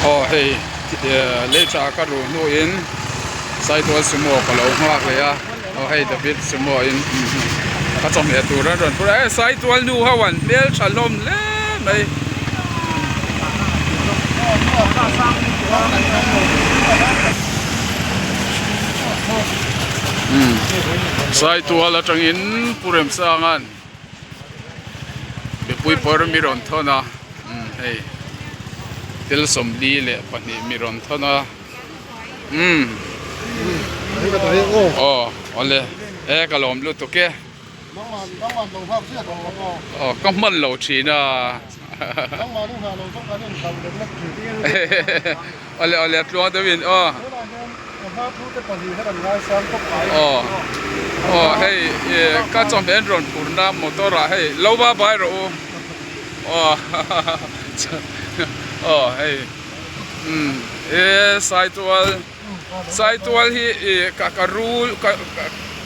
Aw hei lei tha ka ruh hnuin Saitual sumo ka lo nghak leh a aw hei David sumo in ka chawhmeh tur an rawn phur a e Saitual nu ho an hmel tha hlawm hle mai. Saitual atangin Pu Remsanga'n mipui pawr mi rawn thawn a hei tel 42 mi rawn thawn a umm aw awle e ka lawm lutuk e aw ka hman lo thin a awle awle a tluang deuh in aw aw aw hei ih ka chawhmeh an rawn phurna motor ah hei lo va bai rawh u aw aw hei umm e saitual saitual hi ih ka ka rul ka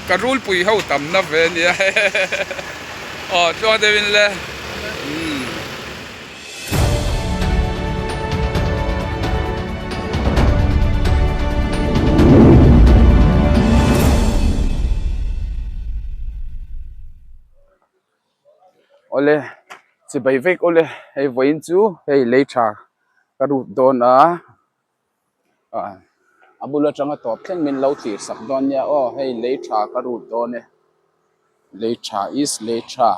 ka rulpui ho tamna ve a nia aw tluang deuh in le umm. Awle chibai vek awle hei vawiin chu hei lei tha ka rut dawn a ah a bul atanga tawp thleng min lo thlir sak dawn nia aw hei lei tha ka rut dawn e lei tha is lei tha.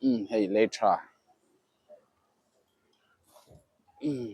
Umm hei lei tha umm.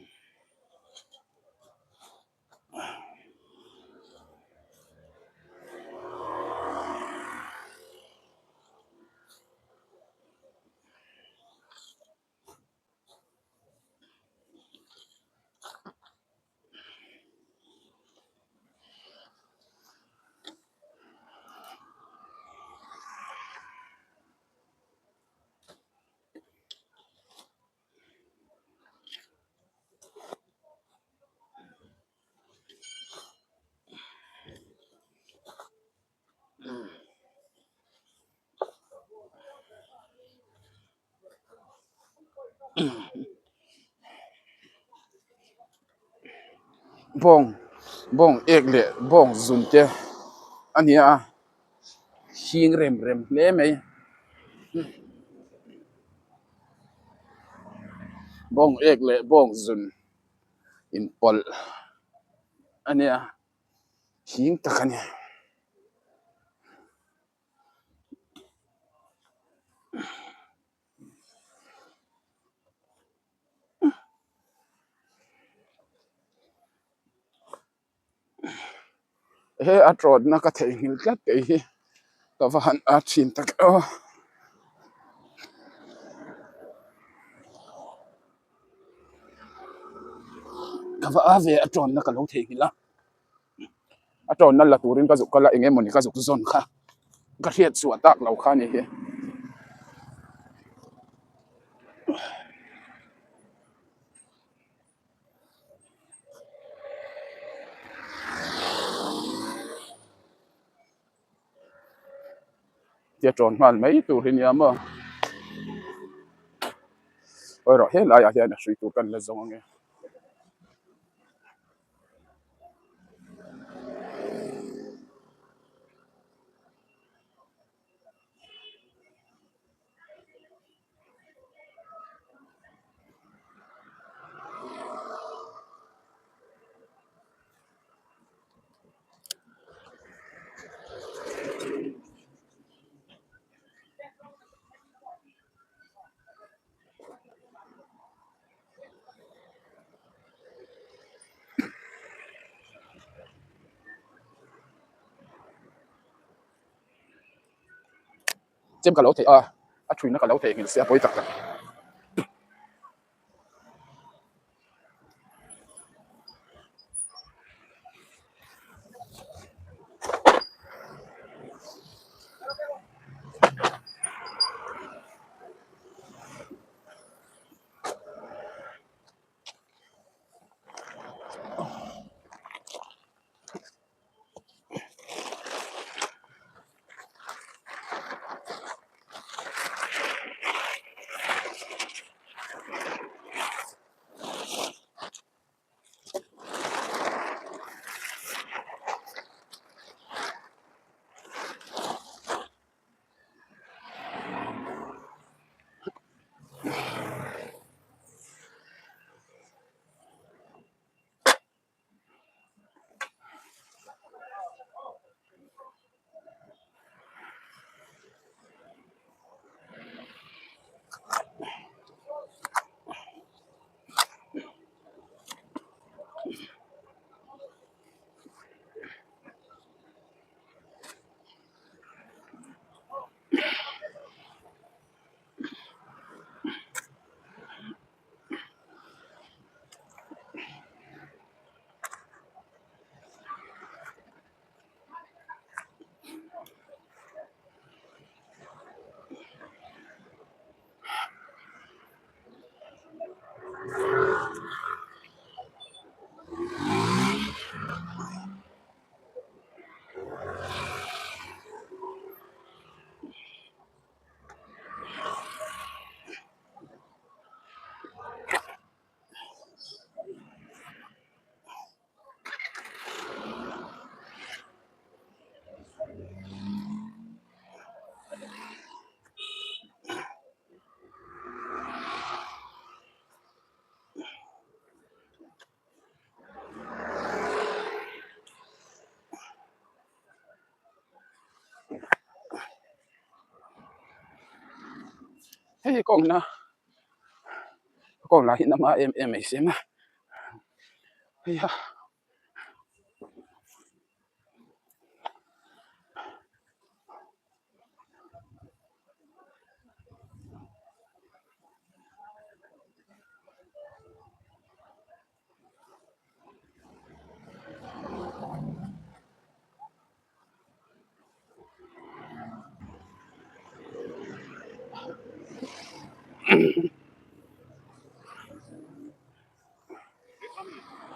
Bawng bawng ek leh bawng zun te a ni a hing rem rem hle mai bawng ek leh bawng zun inpawlh a nia hing tak a ni. He a tawtna ka theihnghilh tlat tih hi ka va han a thin tak aw. Ka va a ve a tawnna ka lo theihnghilh a. A tawnna la turin ka zuk kal a eng emawni ka zuk zawn kha ka hriat chhuah tak lo kha a ni hi. Tia tawn nghal mai tur hi nia maw awi rawh helaiah hian a hrui tur kan la zawng ange. Chem ka lo theih a a thuina ka lo theihnghilh sia pawi tak tak. Hei kawng na kawng lah hi na hma em em mai si a hei a.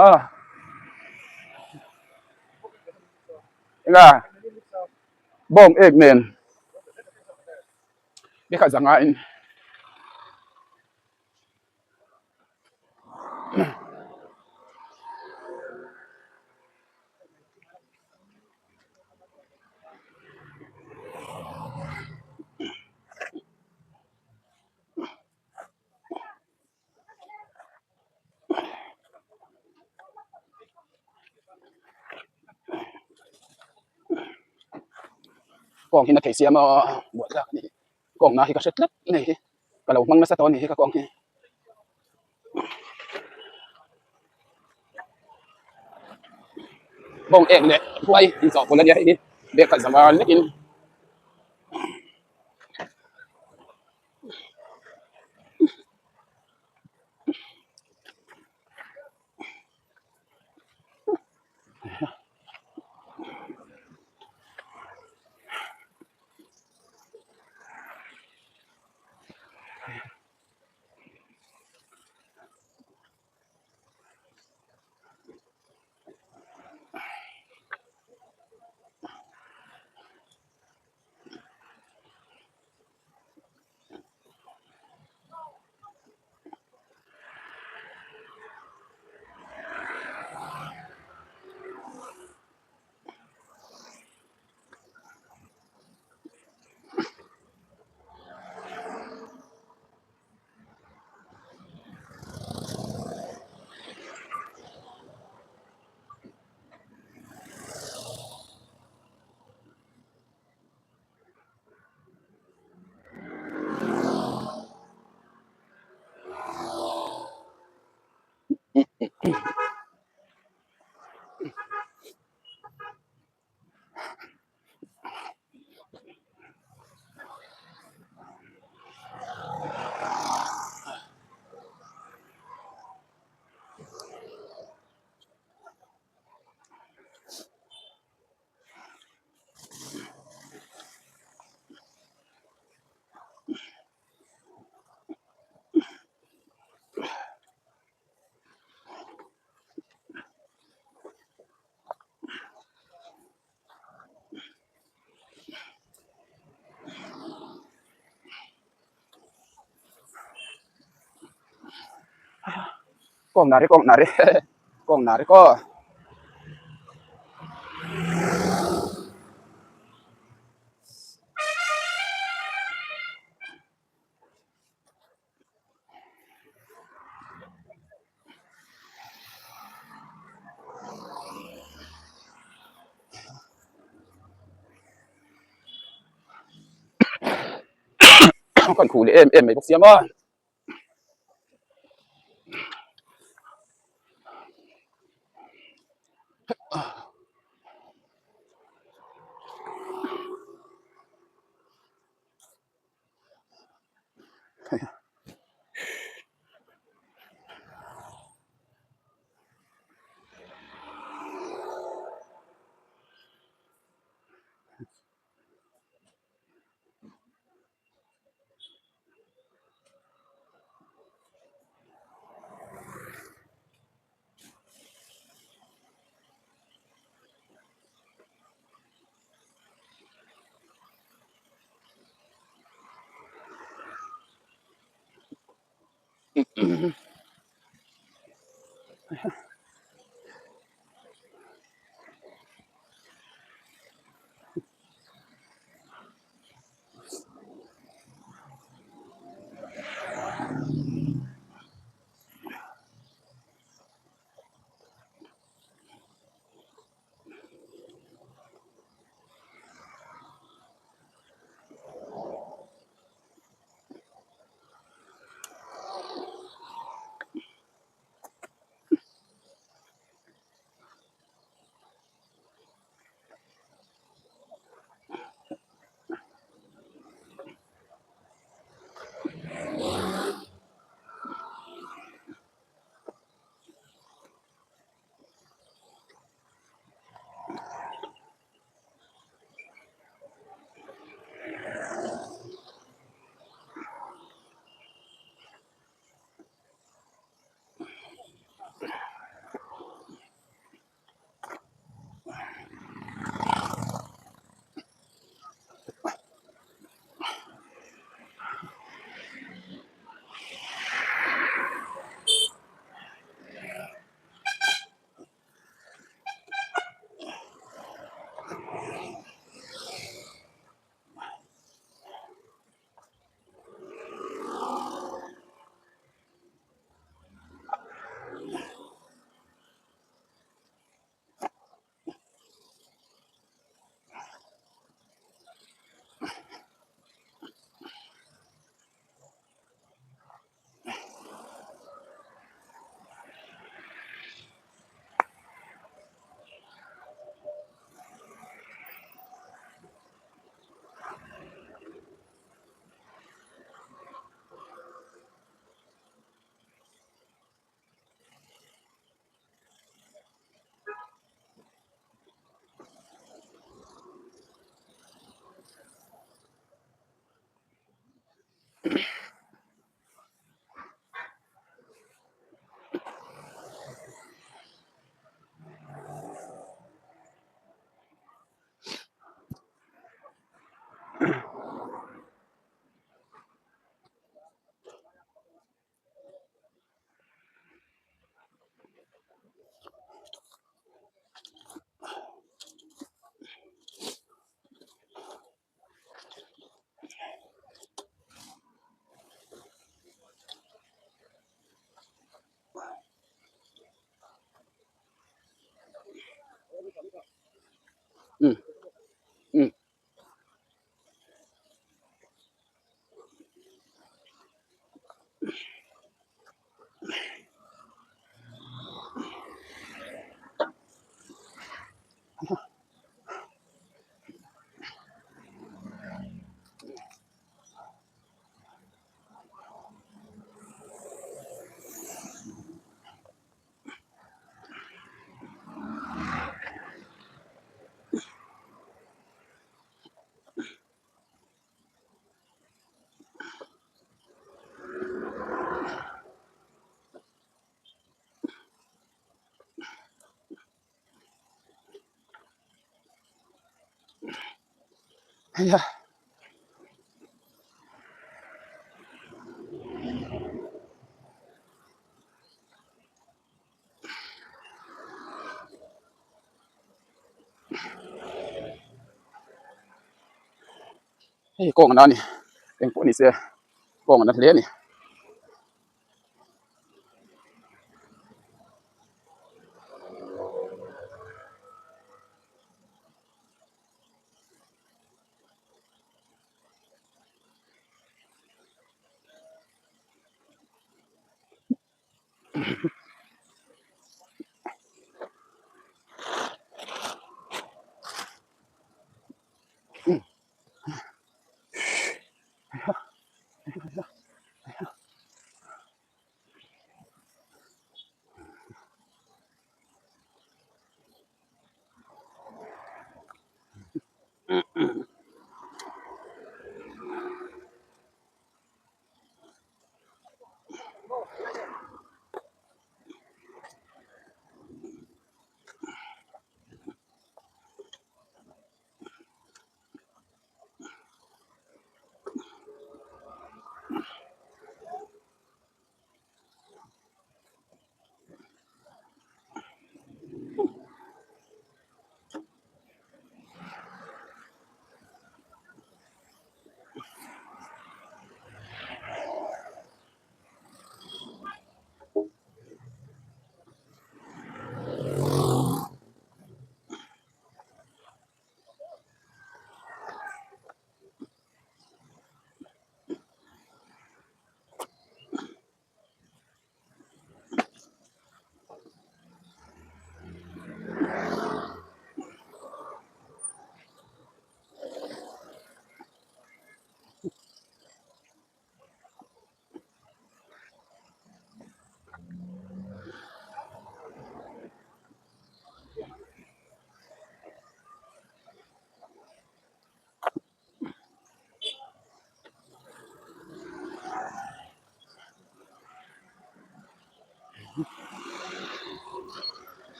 A enga bawng ek nen ni kha zanga in. Kawng hi na thei siam a buaithlak a ni. Kawng na hi ka hre tlat mai hi ka lo hmang nasa tawh a ni hi ka kawng hi. Bawng ek leh huai inchawhpawlh a nia hei hi bag khat zanga lekin. Kawng na ri kawng na ri kawng na ri kaw. Kan khuh leh em em mai bawk sia maw. Umm umm. Hei a. Hei kawng ana a ni engpawh ni se kawng ana hle a ni.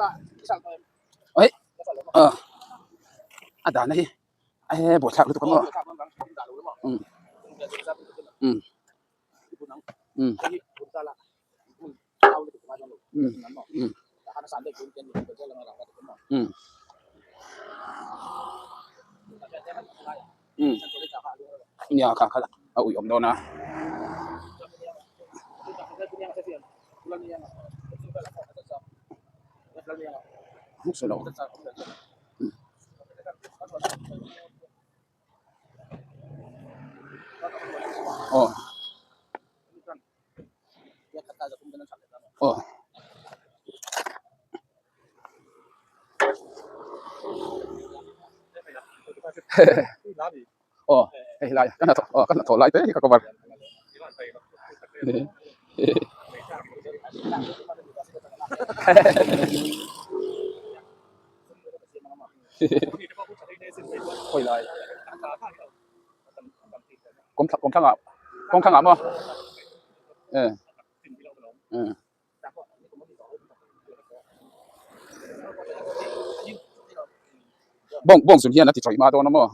Oi a dahna hi e buaithlak lutuk a maw um um um um um um um nia kha kha a ui awm dawn a. Aw aw aw hei lai ka hnathawh aw ka hnathawh lai te hi ka cover khawi lai kawng kawng thlangah kawng thlangah maw eh eh. Bawng bawng zun hian a ti tawih hma dawn a maw?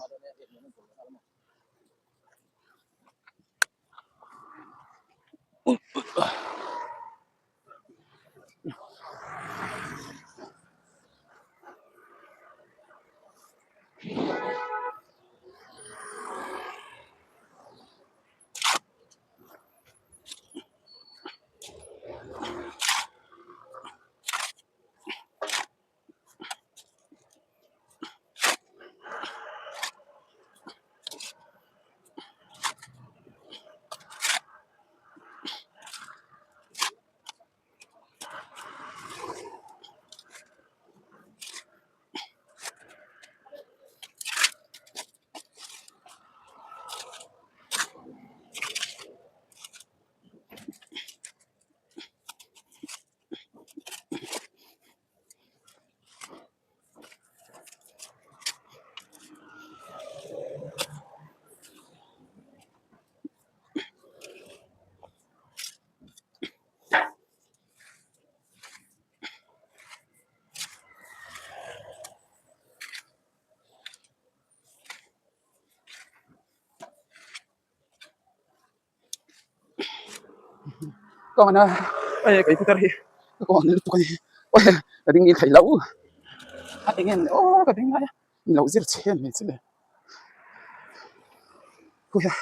Kawn a hei kei putar hi ka kawn lutuk a ni ka ding ngil thei lo a eng em aw ka ding lai a min lo zir chhen mai che le khawi a.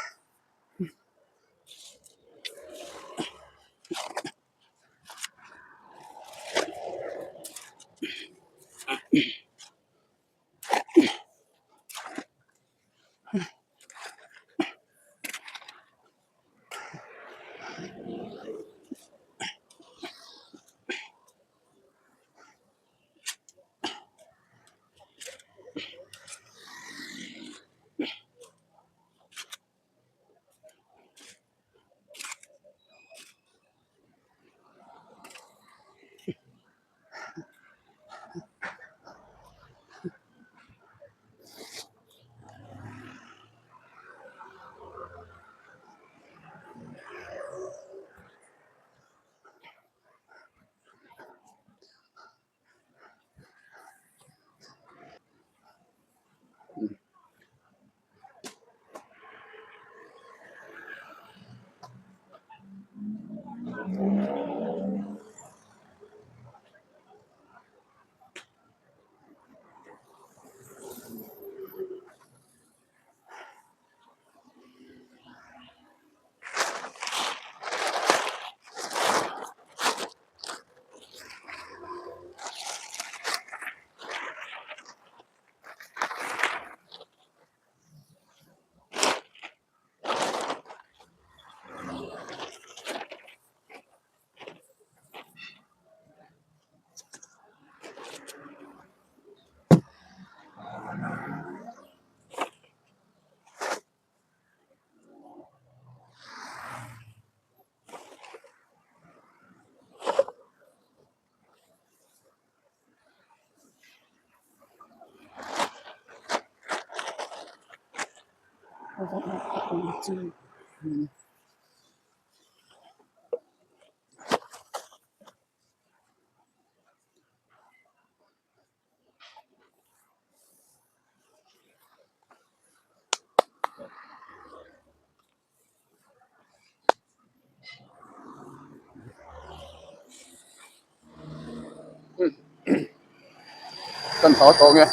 Kan haw tawh nge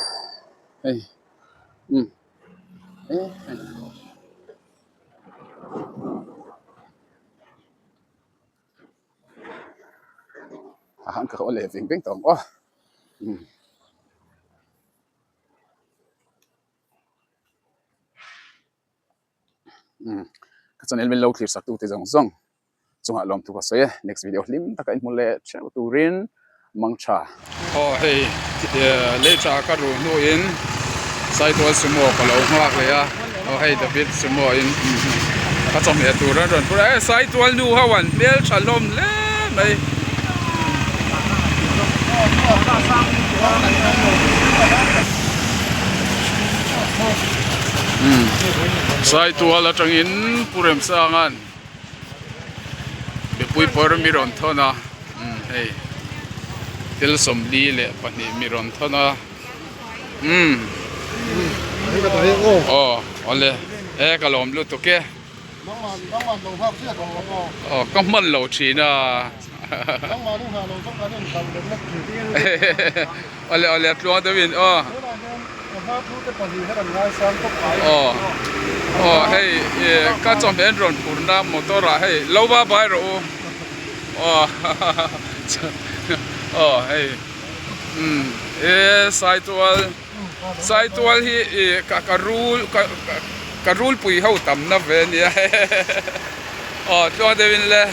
hei umm a han ka haw leh veng veng tawh ang aw umm. Umm ka channel min lo thlir sak tute zawng zawng chungah lawmthu ka sawi e next video hlim taka inhmu leh theuh turin mang tha. Aw hei lei tha ka ruh hnuin Saitual sumo ka lo nghak leh a aw hei David sumo in ka chawhmeh tur an rawn phur a e Saitual nu ho an hmel tha hlawm hle mai. Saitual atangin Pu Remsanga'n mipui pawr mi rawn thawn a hei thil 42 mi rawn thawn a umm aw awle e ka lawm lutuk e aw ka hman lo thin a awle awle a tluang deuh in aw aw aw hei ih ka chawhmeh an rawn phur na motor ah hei lo va bai rawh u aw aw hei umm e saitual saitual hi ih ka ka rul ka ka rulpui ho tam na ve a nia aw tluang deuh in le.